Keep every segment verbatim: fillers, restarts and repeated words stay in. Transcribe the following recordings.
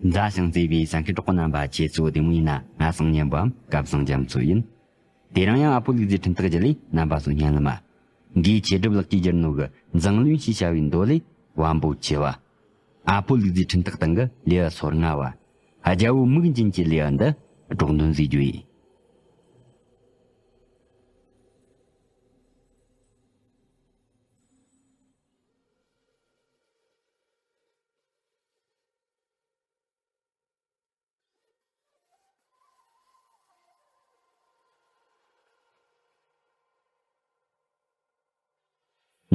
མཛའ་ཞིང་བརྩེ་བའི་གསན་མཁན་གྲོགས་པོ་རྣམ་པ། ཁྱེད་ཚོ་བདེ་མོ་ཡིན་ན། ང་སང་ཉན་པའམ་སྐལ་བཟང་རྒྱ་མཚོ་ཡིན། དེ་རིང་ཡང་ཨ་ཕོ་ལུག་རྫིའི་འཕྲིན་ཐག་བརྒྱུད་ལས་རྣམ་པ་ཚོ་སྙན་ལ་མ། འགོས་ཆེ་སྒྲུབ་ལགས་ཀྱིས་བསྒྱུར་ནོ་གི་མཛངས་བླུན་ཞེས་བྱ་བའི་མདོ་ལས་བམ་པོ་ཆེ་བ། ཨ་ཕོ་ལུག་རྫིའི་འཕྲིན་ཐག་སྟེང་གི་ལེའུ་སོ་ལྔ་བ། རྒྱལ་པོ་མིག་འབྱིན་གྱི་ལེའུ་འདི་སྒྲོག་འདོན་མཛད་རྒྱུ་ཡིན།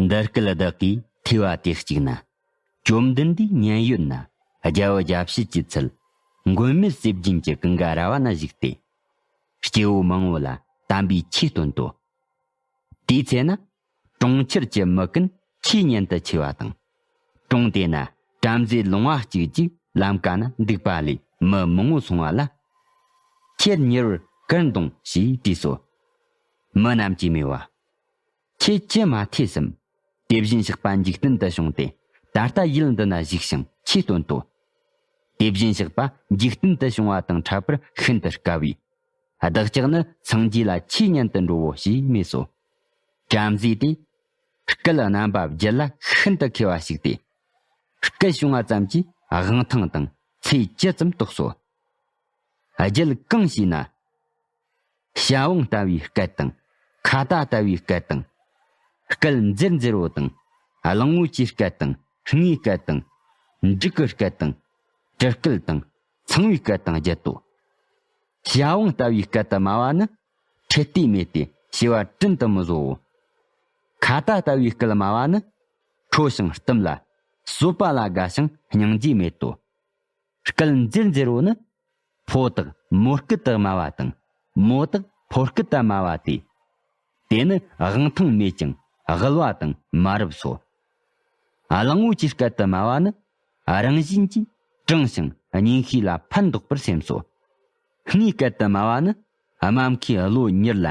འདི་སྐད་བདག་གིས་ཐོས་པ་དེ་གཅིག་ན། བཅོམ་ལྡན་འདས་མཉན་ཡོད་ན་རྒྱལ་བུ་རྒྱལ་བྱེད་ཀྱི་ཚལ་མགོན་མེད་ཟས་སྦྱིན་གྱི་ཀུན་དགའ་ར་བ་ན་བཞུགས་ཏེ། སྐྱེ་བོ་མང་བོ་ལ་དམ་པའི་ཆོས་སྟོན་ཏོ། དེའི་ཚེ་ན་གྲོང་ཁྱེར་གྱི་མི་ཀུན་ཆོས་ཉན་དུ་ཆས་པ་དང་། གྲོང་དེ་ན་བྲམ་ཟེ་ལོང་བ་གཅིག་ཅིག་ལམ་ཀ་ན་འདུག་པ་ལས་མི་མང་བོ་སོང་བ་ལ། ཁྱེད་ཉེ་བར་གར་འདོང་ཞེས་དྲིས་སོ། མི་རྣམས་ཀྱིས་སྨྲས་པ། ཁྱེད་ཅི་མ་ཐོས་སམ། དེ་བཞིན་གཤེགས་པ་འཇིག་རྟེན་དུ་བྱུང་སྟེ། ད་ལྟ་ཡུལ་འདི་ན་བཞུགས་ཤིང་ཆོས་སྟོན་ཏོ། དེ་བཞིན་གཤེགས་པ་འཇིག་རྟེན་དུ་བྱུང་བ་དང་འཕྲད་པར་ཤིན་ཏུ་དཀའ་བས། བདག་ཅག་ནི་སངས་རྒྱས་ལ་ཆོས་ཉན་དུ་འགྲོ་བོ་ཞེས་སྨྲས་སོ། བྲམ་ཟེ་དེ། སྐད་རྣམ་པ་བརྒྱད་ལ་ཤིན་ཏུ་མཁས་པ་ཞིག་སྟེ། སྐད་བྱུང་བ་ཙམ་གྱིས་དབང་ཐང་དང་ཚེ་ཇི་ཙམ་རྟོགས་སོ། རྒྱུད་གང་ཞེ་ན། ཞབས་དབང་ལྟ་བུའི་སྐད་དང་། ཁྭ་ཏ་ལྟ་བུའི་སྐད་དང་། སྐད་འཛེར་འཛེར་བོ་དང་། གླང་བོ་ཆེའི་སྐད་དང་། ངའི་སྐད་དང་། འབྲུག་གི་སྐད་དང་། དྲིལ་སྐད་དང་། ཚངས་པའི་སྐད་དང་བརྒྱད་དོ། ཞབས་དབང་ལྟ་བུའི་སྐད་དུ་སྨྲ་བ་ནི། ཁྲེལ་ལྟོས་མེད་དེ་བྱ་བ་དྲིན་དུ་མི་གཟོའོ། ཁྭ་ཏ་ལྟ་བུའི་སྐད་སྨྲ་བ་ནི། ཁྲོ་ཞིང་གཏུམ་ལ། གསོད་པ་ལ་དགའ་ཞིང་སྙིང་རྗེ་མེད་དོ། སྐད་འཛེར་འཛེར་བོ་ནི། ཕོ་དག་མོ་སྐད་དུ་སྨྲ་བ་དང་། མོ་དག་ཕོ་སྐད་དུ་སྨྲ་བ་སྟེ། དེ་ནི་དབང་ཐང་མེད་ཅིང་དབུལ་བ་དང་མ་རབས་སོ། གླང་བོ་ཆེའི་སྐད་དུ་སྨྲ་བ་ནི། རང་བཞིན་གྱིས་དྲང་ཞིང་གཉེན་བཤེས་ལ་ཕན་འདོགས་པར་སེམས་སོ། ངའི་སྐད་དུ་སྨྲ་བ་ནི། དམའ་མཁས་བློ་མྱུར་ལ་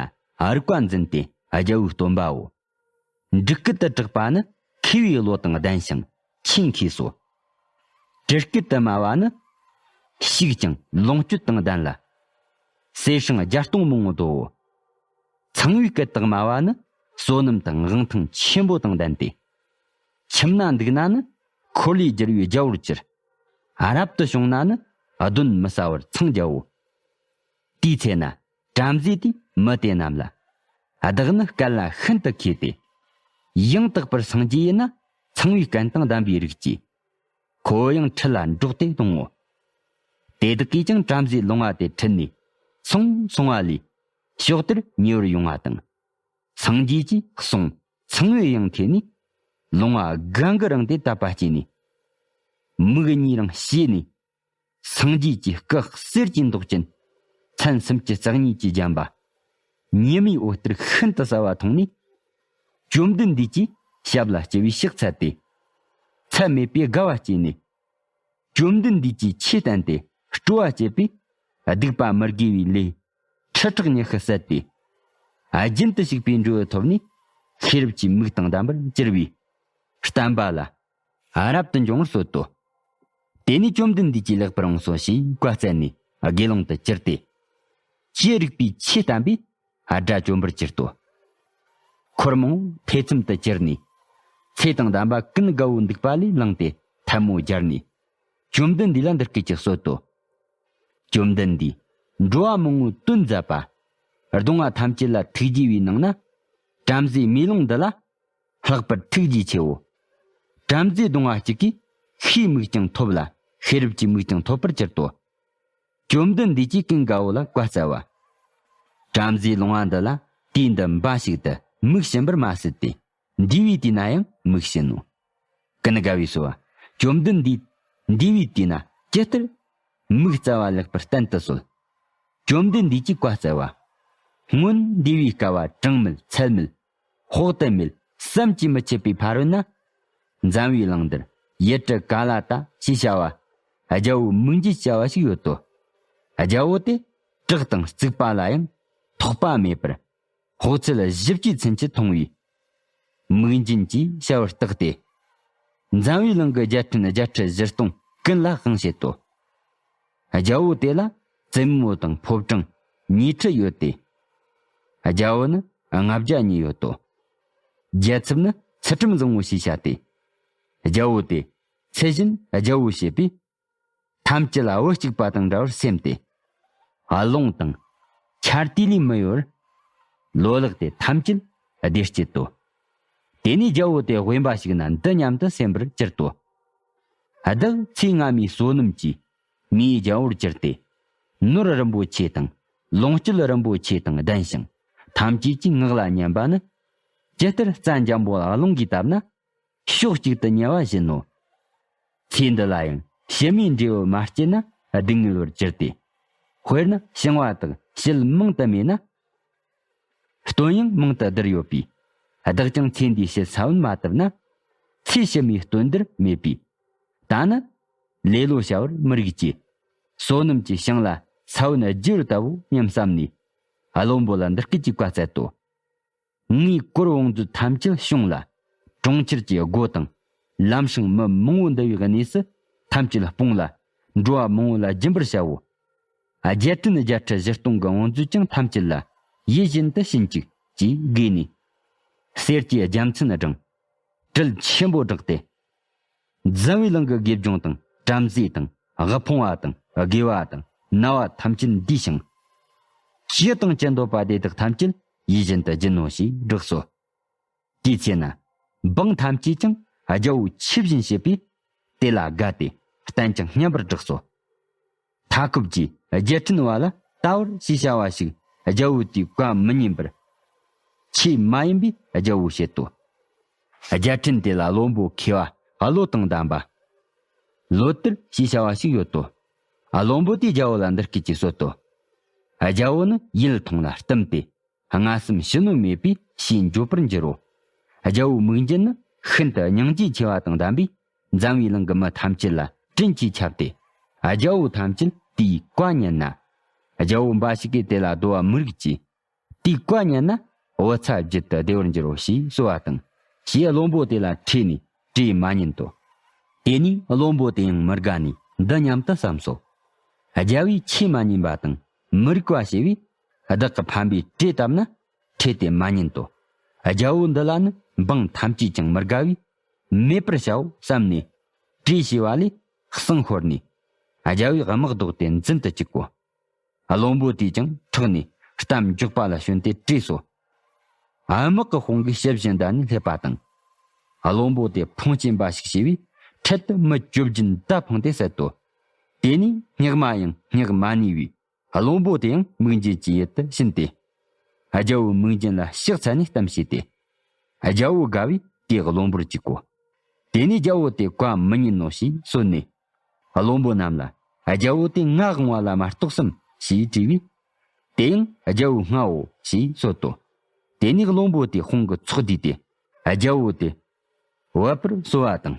རིག་པ་འཛིན་ཏེ་རྒྱལ་བོའི་སྟོན་པའོ། འབྲུག་སྐད་དུ་གྲགས་པ་ནི་མཁས་པའི་བློ་དང་ལྡན་ཞིང་ཆེས་མཁས་སོ། དྲིལ་སྐད་དུ་སྨྲ་བ་ནི། ཞིག་ཅིང་ལོངས་སྤྱོད་དང་ལྡན་ལ། གསེར་སྲང་བརྒྱ་སྟོང་མང་བོ་དོ། ཚངས་པའི་སྐད་དུ་སྨྲ་བ་ནི། བསོད་ནམས་དང་དབང་ཐང་ཆེན་པོ་དང་ལྡན་ཏེ། ཁྱིམ་ན་འདུག་ན་ནི། འཁོར་ལོས་སྒྱུར་བའི་རྒྱལ་པོར་གྱུར། རབ་ཏུ་བྱུང་ན་ནི། གདོན་མི་ཟ་བར་འཚང་རྒྱའོ། དེའི་ཚེ་ན། བྲམ་ཟེ་དེས་མི་དེ་རྣམས་ལ། བདག་ནི་སྐད་ལ་ཤིན་ཏུ་མཁས་ཏེ། ཡང་དག་པར་སངས་རྒྱས་ཡིན་ན། ཚངས་པའི་སྐད་དང་ལྡན་པའི་རིགས་ཀྱིས། ཁོ་ཡང་ཁྲི་ལ་འགྲོགས་ཏེ་གཏོང་ངོ་། དེ་དག་གིས་ཀྱང་བྲམ་ཟེ་ལོང་བ་དེ་ཁྲིད་ནས། སོང་སོང་བ་ལས། ཕྱོགས་དེར་ཉེ་བར་ཡོང་བ་དང་། སངས་རྒྱས་ཀྱིས་གསུངས། ཚངས་པས་ཡང་ཐོས་ནས། ལོང་བ་དགའ་མགུ་རངས་ཏེ་དད་པ་སྐྱེས་ནས། མིག་གཉིས་རིང་བྱས་ནས། སངས་རྒྱས་ཀྱི་སྐུ་གསེར་གྱི་མདོག་ཅན། མཚན་སུམ་ཅུ་རྩ་གཉིས་ཀྱིས་བརྒྱན་པ། ཉི་མའི་འོད་ཟེར་ཤིན་ཏུ་གསལ་བ་མཐོང་ནས། བཅོམ་ལྡན་འདས་ཀྱི་ཞབས་ལ་སྤྱི་བོས་ཕྱག་འཚལ་ཏེ། ཚད་མེད་པའི་དགའ་བ་སྐྱེས་ནས། བཅོམ་ལྡན་འདས་ཀྱི་ཆོས་བསྟན་ཏེ་སྤྲོ་བ་སྐྱེས་པས། སྡིག་པ་མི་དགེ་བའི་ལས་ཁྲི་ཕྲག་ཉི་ཤུ་བསད་དེ། རྒྱུན་དུ་ཞུགས་པའི་འབྲས་བུ་ཐོབ་ནས། ཤེས་རབ་ཀྱི་མིག་དང་ལྡན་པར་གྱུར་པས། བསྟན་པ་ལ་རབ་ཏུ་འབྱུང་བར་གསོལ་ཏོ། དེ་ནས་བཅོམ་ལྡན་འདས་ཀྱིས་ལེགས་པར་འོངས་སོ་ཞེས་བཀའ་སྩལ་ནས་དགེ་སློང་དུ་གྱུར་ཏེ། ཅི་རིགས་པའི་ཆོས་བསྟན་པས་དགྲ་བཅོམ་པར་གྱུར་ཏོ། འཁོར་མང་པོ་ཐེ་ཚོམ་དུ་གྱུར་ནས། ཚེ་དང་ལྡན་པ་ཀུན་དགའ་བོ་འདུག་པ་ལས་ལངས་ཏེ་ཐལ་མོ་སྦྱར་ནས། བཅོམ་ལྡན་འདས་ལ་འདི་སྐད་ཅེས་གསོལ་ཏོ། བཅོམ་ལྡན་འདས། འགྲོ་བ་མང་བོའི་དོན་མཛད་པ། གདུང་བ་ཐམས་ཅད་ལ་ཐུགས་རྗེ་བའི་ནང་ན། བྲམ་ཟེའི་མེ་ལོང་འདི་ལ། ལྷག་པར་ཐུགས་རྗེ་ཆེའོ། བྲམ་ཟེ་གདུང་བ་གཅིག་གིས་ཤེས་མིག་ཀྱང་ཐོབ་ལ། ཤེས་རབ་ཀྱི་མིག་ཀྱང་ཐོབ་པར་གྱུར་ཏོ། བཅོམ་ལྡན་འདས་ཀྱིས་ཀུན་དགའ་བོ་ལ་བཀའ་སྩལ་པ། བྲམ་ཟེ་ལོང་བ་འདི་ལ་དུས་འདི་འབའ་ཞིག་ཏུ་མིག་ཕྱིན་པར་མ་ཟད་དེ། འདས་པའི་དུས་ན་ཡང་མིག་ཕྱིན་ནོ། ཀུན་དགའ་བོས་གསོལ་པ། བཅོམ་ལྡན་འདས། འདས་པའི་དུས་ན་ཇི་ལྟར་མིག་རྩ་བ་ལེགས་པར་བསྟན་དུ་གསོལ། བཅོམ་ལྡན་འདས་ཀྱིས་བཀའ་སྩལ་པ། སྔོན་འདས་པའི་བསྐལ་པ་གྲངས་མེད་ཚད་མེད། དཔག་ཏུ་མེད་བསམ་གྱིས་མི་ཁྱབ་པའི་ཕ་རོལ་ན། འཛམ་བུའི་གླིང་འདིར་ཡུལ་གྲུ་ཀ་ལ་ཏ་ཞེས་བྱ་བ། རྒྱལ་པོ་མིག་འབྱེད་བྱ་བ་ཞིག་ཡོད་དོ། རྒྱལ་པོ་དེ་བྲག་དང་རྩིག་པ་ལ་ཡང་ཐོགས་པ་མེད་པར། དཔག་ཚད་བཞི་བཅུའི་ཚུན་ཆད་མཐོང་བས། མིག་འབྱིན་གྱིས་བྱ་བར་བརྟགས་ཏེ། འཛམ་བུའི་གླིང་གི་རྒྱལ་ཕྲན་བརྒྱད་ཁྲི་བཞི་སྟོང་ཀུན་ལ་དབང་བྱེད་དོ། རྒྱལ་པོ་དེ་ལ་བཙུན་མོ་དང་ཕོ་བྲང་ཉི་ཁྲི་ཡོད་དེ། རྒྱལ་པོ་ནི་ལྔ་བརྒྱ་གཉིས་ཡོད་དོ། རྒྱལ་ཚབ་ནི་ཚུལ་ཁྲིམས་བཟང་པོ་ཞེས་བྱ་སྟེ། རྒྱལ་པོ་དེ་ཚེ་བཞིན་རྒྱལ་པོ་བྱེད་པས། ཐམས་ཅད་ལ་བུ་གཅིག་པ་དང་འདྲ་བར་སེམས་ཏེ། རླུང་དང་། ཆར་དུས་ལས་མི་གཡོ་བར། ལོ་ལེགས་ཏེ་ཐམས་ཅད་བདེ་སྐྱིད་དོ། དེ་ནས་རྒྱལ་པོ་དེ་དབེན་པ་ཞིག་ན་འདི་སྙམ་དུ་སེམས་པར་གྱུར་ཏོ། བདག་ཚེ་སྔ་མའི་བསོད་ནམས་ཀྱིས་མིའི་རྒྱལ་པོར་གྱུར་ཏེ། ནོར་རིན་པོ་ཆེ་དང་ལོངས་སྤྱོད་རིན་པོ་ཆེ་དང་ལྡན་ཞིང་ཐམས་ཅད་ཀྱི་ངག་ལ་ཉན་པ་ནི། ཇི་ལྟར་རྩྭ་འཇམ་པོ་ལ་རླུང་གིས་བཏབ་ན། ཕྱོགས་གཅིག་ཏུ་ཉལ་བ་བཞིན་ནོ། ཚེ་འདི་ལ་ཡང་ཕྱི་མའི་འབྲས་བུ་མ་སྐྱེས་ན་སྡུག་བསྔལ་བར་གྱུར་ཏེ། དཔེར་ན་ཞིང་བ་དག་ཞལ་མང་དུ་མེད་ན། སྟོན་ཡང་མང་དུ་བསྡུར་ཡོད་པས། བདག་ཀྱང་ཚེ་འདིའི་ཕྱི་ས་བོན་མ་བཏབ་ན། ཚེ་ཕྱི་མའི་སྟོན་བསྡུར་མེད་པས། ད་ནི་ལེ་ལོ་བྱ་བར་མི་རིགས་ཀྱི། བསོད་ནམས་ཀྱི་ཞིང་ལ་ས་བོན་རྒྱུ་བར་བཏབ་བོ་སྙམ་བསམས་ནས། བློན་པོ་ལ་འདི་སྐད་ཅེས་བཀའ་སྩལ་ཏོ། ངའི་དཀོར་བང་མཛོད་ཐམས་ཅད་བྱུང་ལ། གྲོང་ཁྱེར་གྱི་སྒོ་དང་། ལམ་སྲང་མི་མང་བོ་འདུ་བའི་གནས་སུ་ཐམས་ཅད་སྤོངས་ལ། འགྲོ་བ་མང་བོ་ལ་སྦྱིན་པར་བྱའོ། རྒྱལ་ཕྲན་བརྒྱད་ཁྲི་བཞི་སྟོང་གི་བང་མཛོད་ཀྱང་ཐམས་ཅད་ལ་ཡིད་བཞིན་དུ་བྱིན་ཅིག་ཅེས་བགོས་ནས། གསེར་གྱི་རྒྱལ་མཚན་བསྒྲེངས། དྲིལ་ཆེན་པོ་བསྒྲགས་ཏེ། འཛམ་བུའི་གླིང་གི་དགེ་སྦྱོང་དང་བྲམ་ཟེ་དང་དབུལ་ཕོངས་པ་དང་དགེ་བ་དང་ན་བ་ཐམས་ཅད་འདུས་ཤིང་། ཅི་དང་ཅི་འདོད་པ་དེ་དག་ཐམས་ཅད་ཡིད་བཞིན་དུ་སྦྱིན་ནོ་ཞེས་བསྒྲགས་སོ། དེའི་ཚེ་ན་འབངས་ཐམས་ཅད་ཀྱང་རྒྱལ་པོ་ཆོས་བཞིན་བྱེད་པས་དེ་ལ་དགའ་སྟེ་བསྟན་ཅིང་སྙན་པར་བསྒྲགས་སོ། མཐའ་འཁོབ་ཀྱིས་རྒྱལ་ཕྲན་བ་ལ་བལྟ་བར་ཞེས་བྱ་བ་ཞིག་རྒྱལ་པོ་དེའི་བཀའ་མི་ཉན་པར། ཆོས་མ་ཡིན་པས་རྒྱལ་པོ་བྱེད་དོ། རྒྱལ་ཕྲན་དེ་ལ་བློན་པོ་མཁས་པ་བློ་དང་ལྡན་པ། ལོ་དར་ཞེས་བྱ་བ་ཞིག་ཡོད་དོ། བློན་པོ་དེས་རྒྱལ་པོ་ལ་འདི་སྐད་ཅེས་གསོལ་ཏོ། རྒྱལ་པོ་ནི་ཡིད་ཐང་ལ་གཏུམས་ཏེ། སྔ་སེམས་ཕྱི་ནོར་མེད་པས་ཞེས་འགྱོད་པར་འགྱུར་རོ། རྒྱལ་པོའི་མིག་རྒྱན་ནི་ཤིན་ཏུ་སྙིང་རྗེ་ཆེ་བ་དང་ལྡན་པས། འཛམ་བུའི་གླིང་གི་མི་ཐམས་ཅད་ལ་དྲིན་གྱིས་ཁྱབ་སྟེ། རྒྱལ་པོ་ཐམས་ཅད་དེའི་བཀའ་ཉན་ན། རྒྱལ་པོ་འབའ་ཞིག་གིས་དེ་ལ་བསྡོ་བ་མི་རིགས་ཀྱིས། དེའི་བཀའ་ཉན་ན་བུ་ཚ་བརྒྱུད་དུ་བདེ་བར་འགྱུར་རོ་ཞེས་གསོལ་བ་དང་། ཞེས་བློན་པོ་དེ་ལ་ཁྲིད་ནས་དྲིས་མ་ཉན་ཏོ། དེ་ནས་བློན་པོ་དེ་ཡང་མི་དགའ་ནས་འདི་སྙམ་དུ་བསམས་སོ། རྒྱལ་པོས་ཆོས་མ་ཉན་པ་དང་མི་རིགས་པ་བྱས་པས། བདག་གི་ཕམ་པས་དྲིས་བཏབ་ན་ཁྲིད་དེ་མ་ཉན་ཏོ། རྒྱལ་པོ་འདི་ལ་ནི་འབངས་ཐམས་ཅད་ཀྱང་མི་དགའ་བས། མེད་པར་བྱའོ་བསམས་ནས། དྲིས་ཞེས་པ་ལས་གསང་ཤོར་ནས། རྒྱལ་པོས་དམག་བཟློག་སྟེ་འཛིན་དུ་བཅུག་གོ། བློན་པོ་དེས་ཀྱང་ཁྲག་ནས་གཏམ་མགྱོགས་པ་ལ་བྱོན་ཏེ་བྲོས་སོ། དམག་གི་དཔུང་གིས་ཞབས་བཞིན་བསྡད་ནས་སླེབས་པ་དང་། བློན་པོ་དེ་ཕོངས་སྐྱེན་པ་ཞིག་བྱས་པས་འཕྲལ་དུ་མི་བཅོ་བརྒྱད་མདའ་འཕངས་ཏེ་བསད་དོ། དེ་ནས་སྙེག་མ་ཡང་སྙེག་མ་ནུས་པས། བློན་པོ་དེ་ཡང་མིག་རྒྱན་གྱི་ཡུལ་དུ་ཕྱིན་ཏེ། རྒྱལ་པོའི་མིག་རྒྱན་ལ་ཕྱག་འཚལ་ནས་གཏམ་བྱས་ཏེ། རྒྱལ་པོ་དགའ་བས་དེའི་བློན་པོར་བཅུག་གོ། དེ་ནས་རྒྱལ་པོ་དེ་བཀའ་མི་ཉན་ནོ་ཞེས་གསོལ་ནས། བློན་པོ་རྣམས་ལ་རྒྱལ་པོ་དེ་ང་དབང་བ་ལ་མ་གཏོགས་སམ་ཞེས་དྲིས་པས། དེ་ཡང་རྒྱལ་པོ་ལྔའོ་ཞེས་གསོལ་ཏོ། དེ་ནས་བློན་པོ་དེ་དཔུང་གི་ཚོགས་བསྡུས་ཏེ་རྒྱལ་པོ་དེ་བབ་པར་གསོལ་བ་དང་།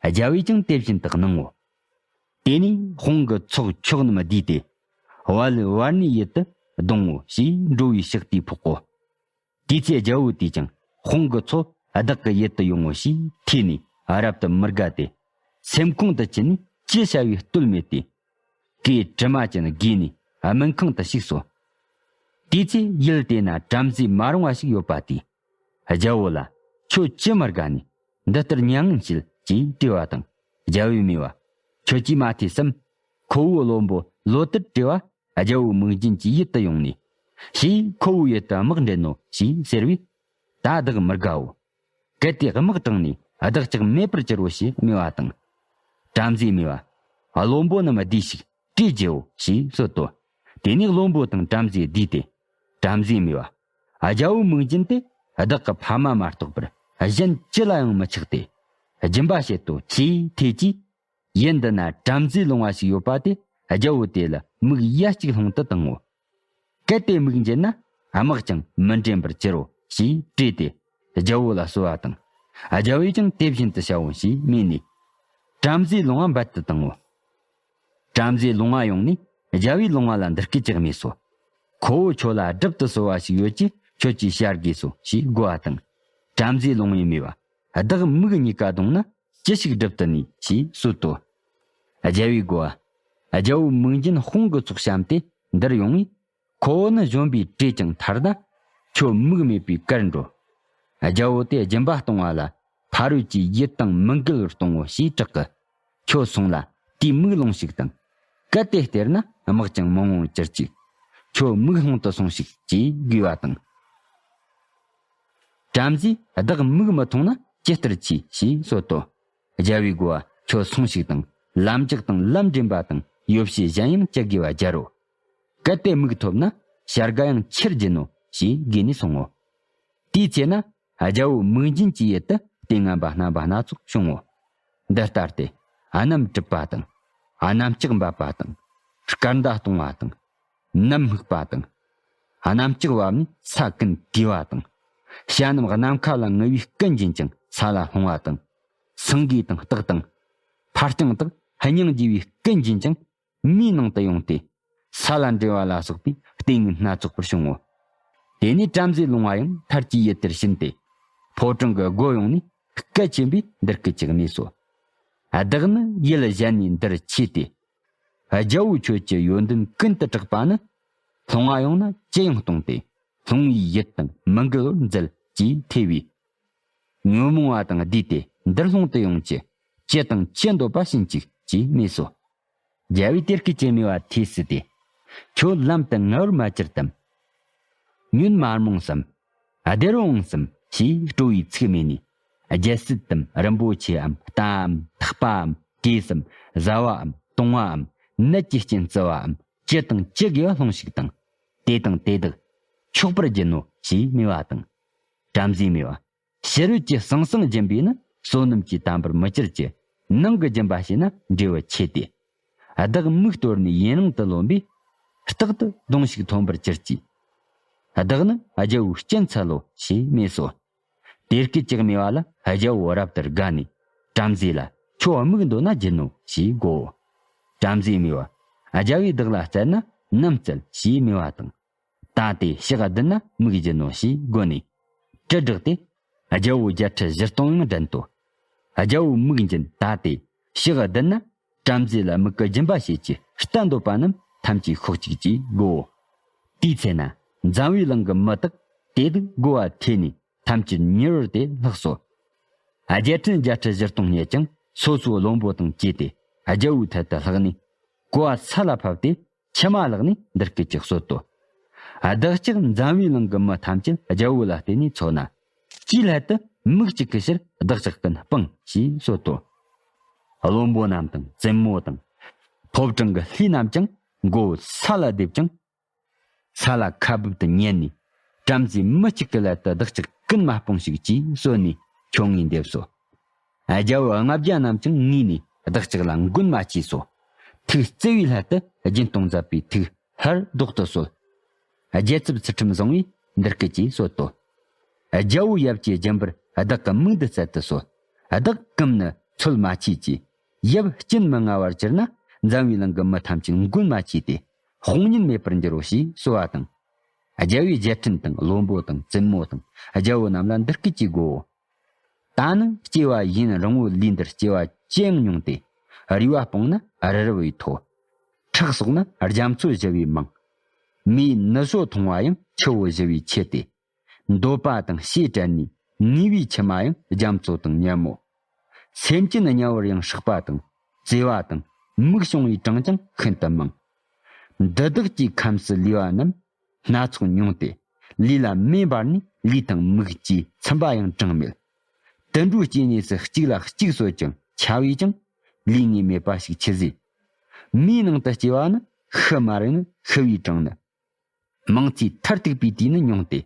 རྒྱལ་པོས་ཀྱང་དེ་བཞིན་དུ་གནང་ངོ་། དེ་ནས་དཔུང་གི་ཚོགས་ཕྱོགས་རྣམས་བསྡུས་ཏེ། བལ་བར་ནས་ཡུལ་དུ་བརྡུང་ངོ་ཞེས་འགྲོ་བའི་ཕྱག་དེས་ཕོག་གོ། དེའི་ཚེ་རྒྱལ་པོ་དེས་ཀྱང་དཔུང་གི་ཚོགས་བདག་གི་ཡུལ་དུ་ཡོང་ངོ་ཞེས་ཐོས་ནས་རབ་ཏུ་མི་དགའ་སྟེ། སེམས་ཁོང་དུ་ཆུད་ནས་ཅི་བྱ་བའི་བསྟོད་མེད་དེ། གོས་དྲི་མ་ཅན་བགོས་ནས་སྨན་ཁང་དུ་ཞུགས་སོ། དེའི་ཚེ་ཡུལ་དེ་ན་བྲམ་ཟེ་མ་རུངས་པ་ཞིག་ཡོད་པ་དེས། རྒྱལ་པོ་ལ་ཁྱོད་ཅི་མི་དགའ་ནས་འདི་ལྟར་མྱ་ངན་བྱེད་ཅེས་དྲིས་པ་དང་། རྒྱལ་པོས་སྨྲས་པ། ཁྱོད་ཀྱིས་མ་ཐོས་སམ། ཁོ་བོའི་བློན་པོ་ལོ་དར་བྲོས་པ་རྒྱལ་པོའི་མིག་རྒྱན་གྱི་ཡུལ་དུ་ཡོང་ནས། ཞེས་ཁོ་བོའི་ཡུལ་དུ་དམག་འདྲེན་ནོ་ཞེས་ཟེར་བས། ད་བདག་མི་དགའོ། གལ་ཏེ་དམག་དྲངས་ནས་བདག་ཅག་མེད་པར་གྱུར་རོ་ཞེས་སྨྲས་པ་དང་། བྲམ་ཟེས་སྨྲས་པ། བློན་པོ་རྣམས་བསྡུས་ཤིག་དྲིས་རྒྱུའོ་ཞེས་གསོལ་ཏོ། དེ་ནས་བློན་པོ་དང་བྲམ་ཟེ་བསྡུས་ཏེ། བྲམ་ཟེས་སྨྲས་པ། རྒྱལ་པོའི་མིག་རྒྱན་དེ་བདག་གི་ཕ་མ་མ་གཏོགས་པར་གཞན་ཅི་ལ་ཡང་མི་ཆགས་ཏེ། སྦྱིན་པ་བྱེད་དོ་ཅེས་ཐོས་ཀྱིས། ཡུལ་འདི་ན་བྲམ་ཟེ་ལོང་བ་ཞིག་ཡོད་པ་དེ་རྒྱལ་པོ་དེ་ལ་མིག་ཡ་གཅིག་སློང་དུ་བཏང་ངོ་། གལ་ཏེ་མིག་འབྱེད་ན་དམག་ཀྱང་མི་འདྲེན་པར་གྱུར་རོ་ཞེས་དྲིས་ཏེ་རྒྱལ་པོ་ལ་གསོལ་བ་དང་། རྒྱལ་པོས་ཀྱང་དེ་བཞིན་དུ་བྱའོ་ཞེས་སྨྲས་ནས། བྲམ་ཟེ་ལོང་བ་འབད་དུ་བཏང་ངོ་། བྲམ་ཟེ་ལོང་བ་ཡོང་ནས་རྒྱལ་པོས་ལོང་བ་ལ་འདི་སྐད་ཅེས་སྨྲས་སོ། ཁོ་བོ་ཁྱོད་ལ་སྒྲུབ་ཏུ་གསོལ་བ་ཞིག་ཡོད་ཀྱིས་ཁྱོད་ཀྱིས་བྱ་དགོས་སོ་ཞེས་བསྒོ་བ་དང་། བྲམ་ཟེ་ལོང་བས་སྨྲས་པ། བདག་མིག་གཉིས་ཀ་གདུང་ན་ཅི་ཞིག་སྒྲུབ་ཏུ་ནུས་ཞེས་གསོལ་ཏོ། རྒྱལ་པོས་བསྒོ་ རྒྱལ་པོ་མིག་འབྱིན་དཔུང་གི་ཚོགས་བཤམས་ཏེ་འདིར་ཡོང་བས། ཁོ་བོ་ནི་བཞོན་པའི་བྲོས་ཀྱང་ཐར་ན། ཁྱོད་མིག་མེད་པའི་གར་འགྲོ། རྒྱལ་པོ་དེ་སྦྱིན་པ་གཏོང་བ་ལ། ཕ་རོལ་གྱི་ཡུལ་དང་མི་འགལ་བར་གཏོང་ངོ་ཞེས་གྲག་གི། ཁྱོད་སོང་ལ་དེའི་མིག་ལོང་ཞིག་དང་། གལ་ཏེ་སྟེར་ན་དམག་ཀྱང་མང་བོ་གྱུར་ཅིག། ཁྱོད་མིག་ལྷུང་དུ་སོང་ཞིག་ཅེས་དགོས་པ་དང་། བྲམ་ཟེས་བདག་མིག་མི་མཐོང་ན་ཅི་ལྟར་བྱེད་ཞེས་གསོལ་ཏོ། རྒྱལ་པོའི་བསྒོ་བ་ཁྱོད་སོང་ཞིག་དང་། ལམ་ལྕགས་དང་ལམ་འདྲེན་པ་དང་ཡོ་བྱད་གཞན་ཡང་ཅི་དགོས་པ་སྦྱར་རོ། གལ་ཏེ་མིག་ཐོབ་ན་བྱ་དགའ་ཡང་ཆེར་སྦྱིན་ནོ་ཞེས་དགོས་ནས་སོང་ངོ་། དེའི་ཚེ་ན་རྒྱལ་པོ་མིག་འབྱིན་གྱི་ཡུལ་དུ་ལྟས་ངན་པ་རྣམ་པ་སྣ་ཚོགས་བྱུང་ངོ་། འདི་ལྟར་ཏེ། གནམ་གྲིབ་པ་དང་། གནམ་ལྕགས་འབབ་པ་དང་། སྐར་མདའ་གཏོང་བ་དང་། ནམ་སྨུག་པ་དང་། གནམ་ལྕགས་བབས་ནས་ས་ཀུན་གས་པ་དང་། བྱ་རྣམས་ནམ་མཁའ་ལ་ངུ་བའི་སྐད་འབྱིན་ཅིང་ས་ལ་ལྷུང་བ་དང་། སེང་གེ་དང་སྟག་དང་། འཕར་རྐྱང་དག་སྙིང་རྗེ་བའི་སྐད་འབྱིན་ཅིང་མིའི་ནང་དུ་ཡོང་སྟེ། ས་ལ་འབྲེལ་བ་ལ་སོགས་པའི་ལྟས་ངན་སྣ་ཚོགས་པར་བྱུང་ངོ་། དེ་ནས་བྲམ་ཟེ་ལོང་བ་ཡང་ཐར་གྱི་ཡུལ་དེར་ཕྱིན་ཏེ། ཕོ་བྲང་གི་སྒོ་ཡོང་ནས་སྐད་ཆེན་པོས་འདི་སྐད་ཅེས་སྨྲས་སོ། བདག་ནི་ཡུལ་གཞན་ནས་འདིར་ཆས་ཏེ། རྒྱལ་པོ་ཁྱོད་ཀྱི་ཡོན་ཏན་ཀུན་ཏུ་གྲགས་པ་ནི། ལྷུང་བ་ཡོང་ན་ཅི་ཡང་གཏོང་སྟེ། ལྷུང་བའི་ཡུལ་དང་མི་འགལ་བར་མཛད་ཅེས་ཐོས་པས། ཉོན་མོངས་པ་དང་བསྡུས་ཏེ་འདིར་ལྷུང་དུ་ཡོང་ཅི། ཅི་དང་ཅི་འདོད་པ་བྱིན་ཅིག་ཅེས་སྨྲས་སོ། རྒྱལ་པོས་དེ་སྐད་ཅེས་སྨྲས་པ་ཐོས་སྲིད་དེ། ཁྱོད་ལམ་དུ་ངལ་བར་མ་གྱུར་ཏམ། ཉོན་མ་རྨོངས་སམ། བདེར་འོངས་སམ་ཞེས་སྤྲོ་བའི་ཚིག་སྨྲས་ནས། རྒྱལ་སྲིད་དམ་རིན་པོ་ཆེའམ་རྟའམ་ཐག་པའམ་གོས་སམ་བཟའ་བའམ་བཏུང་བའམ་ནད་ཀྱི་རྐྱེན་བརྩི་བའམ་ཅི་དང་ཅི་དགོས་པ་ལྷུང་ཞིག་དང་། དེ་དང་དེ་དག་ཆོག་པར་སྦྱིན་ནོ་ཞེས་སྨྲས་པ་དང་། བྲམ་ཟེས་སྨྲས་པ། ཕྱི་རོལ་གྱི་ཟང་ཟིང་སྦྱིན་པས་ནི་བསོད་ནམས་ཀྱིས་དམ་པར་མི་གྱུར་ཅིག། ནང་གི་སྦྱིན་པ་བྱས་ན་འབྲས་བུ་ཆེ་སྟེ། བདག་མིག་གཏོར་ནས་ཡུན་རིང་དུ་ལོན་པས། རྟག་ཏུ་གདུང་ཞིག་ཐོན་པར་གྱུར་ཅིག། བདག་ནི་རྒྱལ་པོའི་སྤྱན་འཚལ་ལོ་ཞེས་སྨྲས་སོ། དེ་སྐད་ཅེས་སྨྲས་པ་ལ་རྒྱལ་པོ་རབ་ཏུ་དགའ་ནས། བྲམ་ཟེ་ལ་ཁྱོད་མིག་འདོད་ན་སྦྱིན་ནོ་ཞེས་བསྒོའོ། བྲམ་ཟེས་སྨྲས་པ། རྒྱལ་པོས་བདག་ལ་སྩལ་ན་ནམ་སྩལ་ཞེས་སྨྲས་པ་དང་། ད་དེ་ཕྱག་བདུན་ན་མིག་སྦྱིན་ནོ་ཞེས་བསྒོ་ནས། དྲིལ་བསྒྲགས་ཏེ། རྒྱལ་པོ་བརྒྱད་ཁྲི་བཞི་སྟོང་ཡང་འདྲེན་ཏོ། རྒྱལ་པོ་མིག་འབྱིན་ད་དེ་ཕྱག་བདུན་ན་བྲམ་ཟེ་ལ་མིག་གི་སྦྱིན་པ་བྱེད་ཀྱི་རྟ་འདོད་པ་རྣམས་ཐམས་ཅད་ཤོག་ཅིག་ཅེས་བསྒོའོ། དེའི་ཚེ་ན་འཛམ་བུའི་གླིང་གི་མི་དག་དེ་དག་བསྒོ་བ་ཐོས་ནས་ཐམས་ཅད་མྱུར་བར་དེ་ལྷགས་སོ། རྒྱལ་ཕྲན་བརྒྱད་ཁྲི་བཞི་སྟོང་སྙེད་ཀྱང་སོ་སོའི་བློན་པོ་དང་བཅས་ཏེ་རྒྱལ་པོའི་ཐད་དུ་ལྷགས་ནས་གོ་བ་ས་ལ་ཕབ་སྟེ། མཆི་མ་བླགས་ནས་འདི་སྐད་ཅེས་གསོལ་ཏོ། བདག་ཅག་འཛམ་བུའི་གླིང་གི་མི་ཐམས་ཅད་རྒྱལ་པོ་ལ་བརྟེན་ནས་འཚོ་ན། ཅིའི་སླད་དུ་མིག་གཅིག་གི་ཕྱིར་བདག་ཅག་ཀུན་སྤང་ཞེས་གསོལ་ཏོ། བློན་པོ་རྣམས་དང་བཙུན་མོ་དང་། ཕོ་བྲང་གི་ལྷས་རྣམས་ཀྱང་མགོ་བོ་ས་ལ་རྡེབ་ཅིང་། ས་ལ་ཁ་སྦུབ་ཏུ་ཉན་ནས། བྲམ་ཟེ་མི་གཅིག་གི་སླད་དུ་བདག་ཅག་ཀུན་མ་སྤོང་ཞིག་ཅེས་གསོལ་ནས་ཁྱུང་ངེ་འདེབས་སོ། རྒྱལ་པོ་ལྔ་བརྒྱ་རྣམས་ཀྱང་ངུས་ནས་བདག་ཅག་ལ་མགོན་མ་བྱས་སོ། ཐུགས་བརྩེ་བའི་སླད་དུ་སྦྱིན་གཏོང་མཛད་པའི་ཐུགས་ཧར་ལྡོག་ཏུ་གསོལ། རྒྱལ་ཚབ་ཚུལ་ཁྲིམས་བཟང་བས་འདི་སྐད་ཅེས་གསོལ་ཏོ། རྒྱལ་པོ་ཡབ་ཀྱི་སྦྱིན་པར་བདག་གི་མིག་འདི་སྩལ་དུ་གསོལ། བདག་གམ་ནི་ཚོད་མ་ཆེས་ཀྱི། ཡབ་སྐྱིན་མི་མངའ་བར་གྱུར་ན་འཛམ་བུའི་གླིང་གི་མི་ཐམས་ཅད་མགོན་མ་བྱས་ཏེ། དཔུང་གཉེན་མེད་པར་འགྱུར་རོ་ཞེས་གསོལ་བ་དང་། རྒྱལ་པོའི་རྗེས་དྲན་དང་བློན་པོ་དང་བཙུན་མོ་དང་རྒྱལ་པོ་རྣམས་ལ་འདི་སྐད་ཅེས་བསྒོའོ། ད་ནི་སྐྱེ་བ་ཡུན་རིང་བོའི་ལུས་འདིར་སྐྱེ་བ་ཅི་ཡང་མྱོང་སྟེ། རུས་པ་སྤངས་ན་རི་རབ་བས་མཐོ། ཁྲག་གསོག་ན་རྒྱ་མཚོ་བཞུ་བས་མང་། མིའི་ནུ་ཞོ་འཐུང་བ་ཡང་ཆུ་བོ་བཞུ་བས་ཆེ་སྟེ། འདོད་པ་དང་ཞེས་དྲན་ནས་ངུས་པའི་མཆི་མ་ཡང་རྒྱ་མཚོ་དང་མཉམ་མོ། སེམས་ཅན་དམྱལ་བར་ཡང་སྲེག་པ་དང་བརྩེ་བ་དང་མིག་བྱུང་བའི་གྲངས་ཀྱང་ཤིན་ཏུ་མང་། འདི་དག་གི་ཁམས་སུ་ལུས་པ་རྣམས་སྣ་ཚོགས་མྱོང་སྟེ། ལུས་ལ་མེ་འབར་ནས་ལུས་དང་མིག་བཅས་ཚིམ་པ་ཡང་གྲངས་མེད། དུད་འགྲོའི་སྐྱེ་གནས་སུ་གཅིག་ལ་གཅིག་གསོད་ཅིང་འཕྱ་བས་ཀྱང་ལུས་ངེས་མེད་པ་ཞིག་མཆིས་ཟེར། མིའི་ནང་དུ་སྐྱེ་བ་ནི་ཤི་མ་རེག་ནི་ཤི་བའི་གྲངས་ནི། མང་ཚིག་མཐར་ཐུག་པའི་དུས་ནི་མྱོང་སྟེ།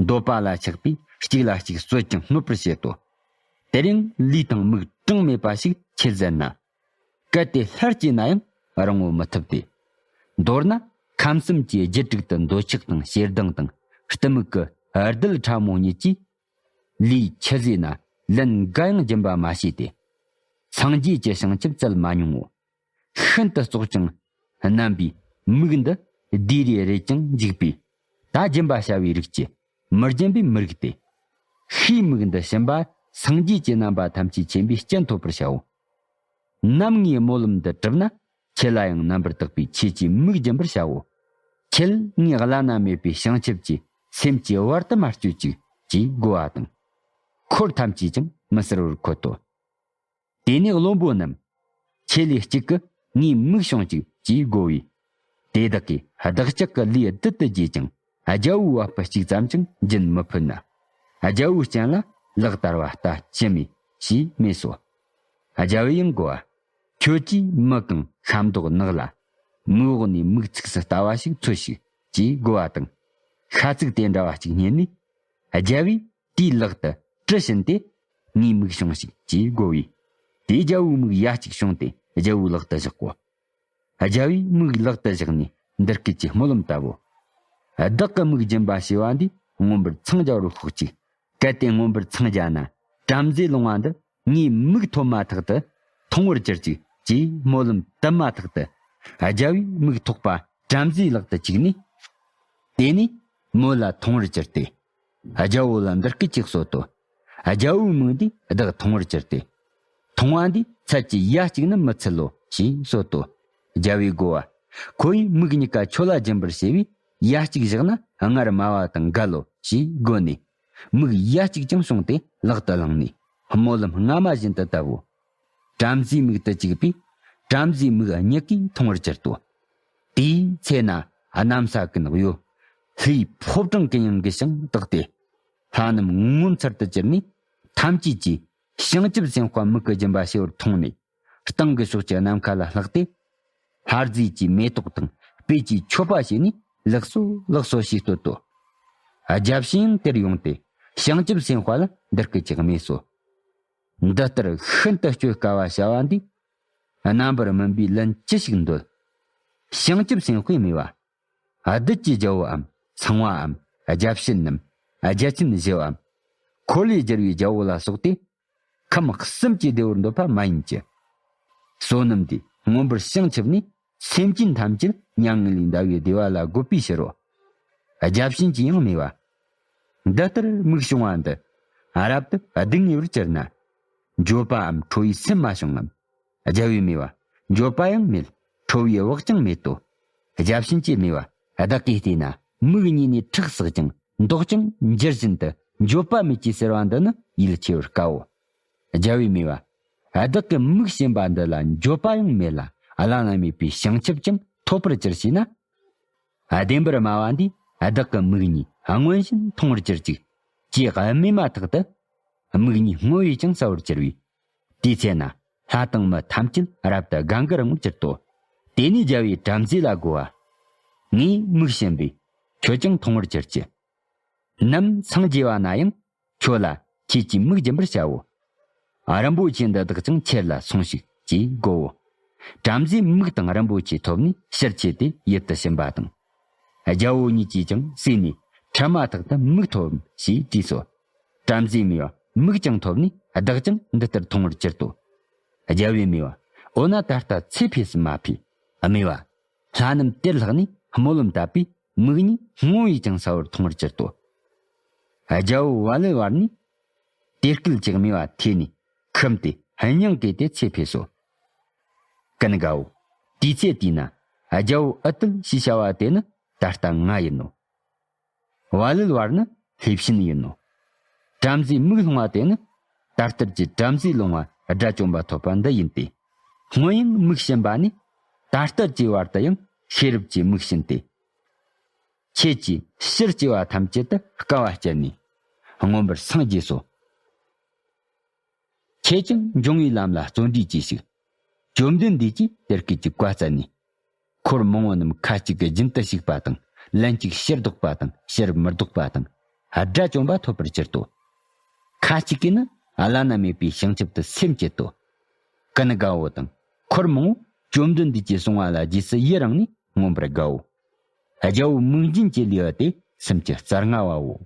འདོད་པ་ལ་ཆགས་པས་གཅིག་ལ་གཅིག་གསོད་ཅིང་གནོད་པར་བྱེད་དོ། དེར་ཡང་ལུས་དང་མིག་གྲངས་མེད་པ་ཞིག་མཆིས་ཟེར་ན། གལ་ཏེ་སླར་སྐྱེས་ན་ཡང་རིང་བོ་མི་ཐུབ་སྟེ། མདོར་ན་ཁམས་གསུམ་གྱི་རྒྱུད་དྲུག་ཏུ་འདོད་ཆགས་དང་ཞེ་སྡང་དང་གཏི་མུག་གི་རྡུལ་ཕྲ་མོ་གཉིས་ཀྱིས། ལུས་མཆིས་ཟེར་ན་ལན་འགའ་ཡང་སྦྱིན་པ་མ་བྱས་ཏེ། སངས་རྒྱས་ཀྱི་བྱང་ཆུབ་བཙལ་མ་མྱོང་ངོ་། ཤིན་ཏུ་བཙོག་ཅིང་རྣམ་པའི་མིག་འདི་བསྡུས་རེ་རེ་ཅིང་འཇིག་པས། ད་སྦྱིན་པ་བྱ་བའི་རིགས་ཀྱི་མི་སྦྱིན་པའི་མི་རིགས་ཏེ། ཤིའི་མིག་འདི་ཕྱིན་པ་སངས་རྒྱས་ཀྱི་རྣམ་པ་ཐམས་ཅད་མཁྱེན་པའི་སྤྱན་ཐོབ་པར་བྱའོ། ནམ་ངའི་སྨོན་ལམ་འདི་གྲུབ་ན་ ཁྱེད་ལ་ཡང་རྣམ་པར་དག་པའི་ཆོས་ཀྱི་མིག་སྦྱིན་པར་བྱའོ། ཁྱེད་ངའི་བླ་ན་མེད་པའི་བྱང་ཆུབ་ཀྱི་སེམས་ཀྱི་བར་དུ་མ་གཅོད་ཅིག་ཅེས་བསྒོ་བ་དང་། འཁོར་ཐམས་ཅད་ཀྱང་མི་གསལ་བར་འཁོད་དོ། དེ་ནས་བློན་པོ་རྣམས། ཁྱེད་ལས་གཅིག་གིས་ངའི་མིག་ཕྱུང་ཅིག་ཅེས་བསྒོ་བས། དེ་དག་གིས་བདག་ཅག་གི་ལུས་བདུད་དུ་བགྱིས་ཀྱང་རྒྱལ་པོའི་བ་སྤུ་གཅིག་ཙམ་ཀྱང་འབྱིན་མི་ཕོད་ན། རྒྱལ་པོའི་སྤྱན་ལ་ལག་བསྟར་བ་ལྟ་ཅི་སྨོས་ཞེས་སྨྲས་སོ། རྒྱལ་པོས་ཡང་བསྒོ་བ། ཁྱོད་ཀྱིས་མི་གང་ཤ་མདོག་ནག་ལ། མིག་འོག་ནས་མིག་ཚིགས་སུ་ལྟ་བ་ཞིག་འཚོལ་ཞིག་ཅེས་བསྒོ་བ་དང་། ཤ་ཚིགས་དེ་འདྲ་བ་གཅིག་རྙེད་ནས། རྒྱལ་པོས་དེའི་ལག་ཏུ་གྲི་བྱིན་ཏེ། ངའི་མིག་ཕྱུང་ཞིག་ཅེས་བསྒོ་བས། དེས་རྒྱལ་པོའི་མིག་ཡ་གཅིག་ཕྱུང་སྟེ་རྒྱལ་པོའི་ལག་ཏུ་བཞག་གོ། རྒྱལ་པོས་མིག་ལག་ཏུ་བཞག་ནས་འདི་སྐད་ཅེས་སྨོན་ལམ་བཏབ་བོ། བདག་གི་མིག་སྦྱིན་པ་བྱས་པ་འདིས་མངོན་པར་འཚང་རྒྱ་བར་ཤོག་ཅིག་གལ་ཏེ་མངོན་པར་འཚང་རྒྱ་ན། བྲམ་ཟེ་ལོང་བ་འདི་ངའི་མིག་ཐོབ་མ་ཐག་ཏུ་མཐོང་བར་གྱུར་ཅིག་ཅེས་སྨོན་ལམ་བཏབ་མ་ཐག་ཏུ། རྒྱལ་པོའི་མིག་ཐོགས་པ་བྲམ་ཟེའི་ལག་ཏུ་བཅུག་ནས། དེ་ནས་མོ་ལ་མཐོང་བར་གྱུར་ཏེ། རྒྱལ་པོ་ལ་འདི་སྐད་ཅེས་གསོལ་ཏོ། རྒྱལ་པོའི་མིག་འདིས་བདག་མཐོང་བར་གྱུར་ཏེ། མཐོང་བ་འདིས་ཚད་ཀྱི་ཡ་གཅིག་ནི་མི་ཚུད་ལོ་ཞེས་གསོལ་ཏོ། རྒྱལ་པོས་བསྒོ་བ། ཁོ་ཡིས་མིག་གཉིས་ཀ་ཁྱོད་ལ་སྦྱིན་པར་བྱས་པས་ཡ་གཅིག་བཞག་ན་སྔར་སྨྲ་བ་དང་འགལ་ལོ་ཞེས་བསྒོ་ནས། མིག་ཡ་གཅིག་ཀྱང་བྱུང་སྟེ་ལག་ཏུ་བླངས་ནས་སྨོན་ལམ་སྔ་མ་བཞིན་དུ་བཏབ་བོ། བྲམ་ཟེའི་མིག་ཏུ་བཅུག་པས། བྲམ་ཟེའི་མིག་གཉིས་ཀས་མཐོང་བར་གྱུར་ཏོ། དེའི་ཚེ་ན་གནམ་ས་ཀུན་གཡོ། ལྷའི་ཕོ་བྲང་གི་ཡང་གི་ཞིང་དག་སྟེ། ལྷ་རྣམས་ངོ་མཚར་དུ་གྱུར་ནས་ཐམས་ཅད་ཀྱིས་བྱང་ཆུབ་སེམས་དཔའ་མིག་གི་སྦྱིན་པ་ཞེས་པར་མཐོང་ནས། སྟེང་གི་ཕྱོགས་ཀྱི་ནམ་མཁའ་ལ་ལྷགས་ཏེ། ལྷ་རྫས་ཀྱི་མེ་ཏོག་དང་སྤོས་ཀྱི་མཆོད་པ་བྱས་ནས་ལེགས་སོ་ལེགས་སོ་ཞེས་བསྟོད་དོ། བརྒྱ་བྱིན་ཡང་དེར་ཡོང་སྟེ་བྱང་ཆུབ་སེམས་དཔའ་ལ་འདི་སྐད་ཅེས་སྨྲས་སོ། འདི་ལྟར་ཤིན་ཏུ་སྤྱོད་དཀའ་བ་བྱ་བ་འདིས། རྣམ་པར་སྨིན་པའི་ལན་ཅི་ཞིག་འདོད། བྱང་ཆུབ་སེམས་དཔས་སྨྲས་པ། བདུད་ཀྱི་རྒྱལ་པོའམ་ཚངས་པའམ་བརྒྱ་བྱིན་ནམ་བརྒྱ་བྱིན་བཞིའམ། འཁོར་ལོས་སྒྱུར་བའི་རྒྱལ་པོ་ལ་སོགས་ཏེ། ཁམས་གསུམ་གྱི་བདེ་བར་འདོད་པ་མ་ཡིན་གྱི། བསོད་ནམས་འདིས་མངོན་པར་བྱང་ཆུབ་ནས། སེམས་ཅན་ཐམས་ཅད་མྱ་ངན་ལས་འདའ་བའི་བདེ་བ་ལ་འགོད་པའི་ཕྱིར་རོ། བརྒྱ་བྱིན་གྱིས་ཡང་སྨྲས་པ། འདི་ལྟར་མིག་བྱུང་བ་འདི་རབ་ཏུ་སྡུག་བསྔལ་བར་གྱུར་ན། འགྱོད་པའམ་ཁྲོ་བའི་སེམས་མ་བྱུང་ངམ། རྒྱལ་པོས་སྨྲས་པ། འགྱོད་པ་ཡང་མེད། ཁྲོ་བའི་བག་ཀྱང་མེད་དོ། བརྒྱ་བྱིན་གྱིས་སྨྲས་པ། བདག་གིས་བལྟས་ན་མིག་གཉིས་ནས་ཁྲག་བསགས་ཀྱང་མདོག་ཀྱང་འགྱུར་བཞིན་དུ་འགྱོད་པ་མེད་ཅེས་ཟེར་བ་འདི་ནི་ཡིད་ཆེས་པར་དཀའོ། རྒྱལ་པོས་སྨྲས་པ། བདག་གི་མིག་ཞན་པ་འདི་ལ་འགྱོད་པ་ཡང་མེད་ལ་བླ་ན་མེད་པའི་བྱང་ཆུབ་ཀྱང་ཐོབ་པར་གྱུར་ཞེ་ན། བདེན་པར་སྨྲ་བ་འདིས་བདག་གི་མིག་གཉིས་སྔོན་བཞིན་མཐོང་བར་གྱུར་ཅིག་ཅེས་སྨྲས་མ་ཐག་ཏུ། མིག་གཉིས་སྔོ་བས་ཀྱང་གསལ་བར་གྱུར་པས། དེའི་ཚེ་ན་ལྷ་དང་མི་ཐམས་ཅད་རབ་ཏུ་དགའ་མགུར་ངུར་གྱུར་ཏོ། དེ་ནས་རྒྱལ་པོས་བྲམ་ཟེ་ལ་བསྒོ་བ། ངའི་མིག་ཞན་པས་ཁྱོད་ཀྱང་མཐོང་བར་གྱུར་ཅིག་ནམ་སངས་རྒྱས་པ་ན་ཡང་ཁྱོད་ལ་ཁྱེད་ཀྱི་མིག་སྦྱིན་པར་བྱའོ། རིན་པོ་ཆེ་འདི་དག་ཀྱང་ཁྱེར་ལ་སོང་ཞིག་ཅེས་བསྒོའོ། བྲམ་ཟེས་མིག་དང་རིན་པོ་ཆེ་ཐོབ་ནས་ཕྱིར་ཆས་ཏེ་ཡུལ་དུ་ཕྱིན་པ་དང་། རྒྱལ་པོ་གཉིས་ཀྱིས་ཀྱང་བསུས་ནས་ཁྲམ་མ་ཐག་ཏུ་མིག་ཐོབ་བམ་ཞེས་དྲིས་སོ། བྲམ་ཟེས་སྨྲས་པ། མིག་ཀྱང་ཐོབ་ནས་བདག་ཀྱང་འདི་ལྟར་མཐོང་བར་གྱུར་ཏོ། རྒྱལ་པོས་སྨྲས་པ། འོ་ན་ད་ལྟ་ཚེ་འཕོས་སམ་མ་འཕོས། སྨྲས་པ། ལྷ་རྣམས་དེར་ལྷགས་ནས་སྨོན་ལམ་བཏབ་པས་མིག་གཉིས་སྔོ་བས་ཀྱང་གསལ་བར་མཐོང་བར་གྱུར་ཏོ། རྒྱལ་པོ་བ་ལི་བར་ནི། དེ་སྐད་ཅེས་སྨྲས་པ་ཐོས་ནས་ཁུམས་ཏེ་སྙིང་གས་ཏེ་ཚེ་འཕོས་སོ། ཀུན་དགའ་བོ། དེའི་ཚེ་དེས་ན་རྒྱལ་པོ་ཨུ་ཏུལ་ཞེས་བྱ་བ་དེ་ནི་ད་ལྟ་ང་ཡིན་ནོ། བ་ལི་བར་ནི་ལྷས་བྱིན་ཡིན་ནོ། བྲམ་ཟེའི་མིག་ལྷུང་བ་དེ་ནི་ད་ལྟར་གྱི་བྲམ་ཟེ་ལོང་བ་དགྲ་བཅོམ་པ་ཐོབ་པ་འདི་ཡིན་ཏེ། སྔོན་ཡང་མིག་ཞན་པ་ནས་ད་ལྟར་གྱི་བར་དུ་ཡང་ཤེས་རབ་ཀྱི་མིག་བྱིན་ཏེ། ཁྱེད་ཀྱིས་ཕྱིར་སྐྱེ་བ་ཐམས་ཅད་དུ་དཀའ་བ་སྤྱད་ནས་མངོན་པར་སངས་རྒྱས་སོ། ཁྱེད་ཀྱང་འབྱུང་བའི་ལམ་ལ་བརྩོན་འགྲུས་གྱིས་ཤིག་བཅོམ་ལྡན་འདས་ཀྱིས་དེ་སྐད་ཅེས་བཀའ་སྩལ་ནས། འཁོར་མང་པོ་རྣམས་ཁ་ཅིག་གིས་རྒྱུན་དུ་ཞུགས་པ་དང་། ལན་གཅིག་ཕྱིར་ལྡོག་པ་དང་ཕྱིར་མི་ལྡོག་པ་དང་། དགྲ་བཅོམ་པ་ཐོབ་པར་གྱུར་ཏོ། ཁ་ཅིག་གིས་ནི་བླ་ན་མེད་པའི་བྱང་ཆུབ་ཏུ་སེམས་བསྐྱེད་དོ། ཀུན་དགའ་བོ་དང་འཁོར་མང་པོ་བཅོམ་ལྡན་འདས་ཀྱིས་གསུངས་པ་ལ་རྗེས་སུ་ཡི་རང་ནས་མངོན་པར་དགའ་བོ། རྒྱལ་པོ་མིག་འབྱིན་གྱི་ལེའུ་སྟེ་སུམ་ཅུ་རྩ་ལྔ་བའོ།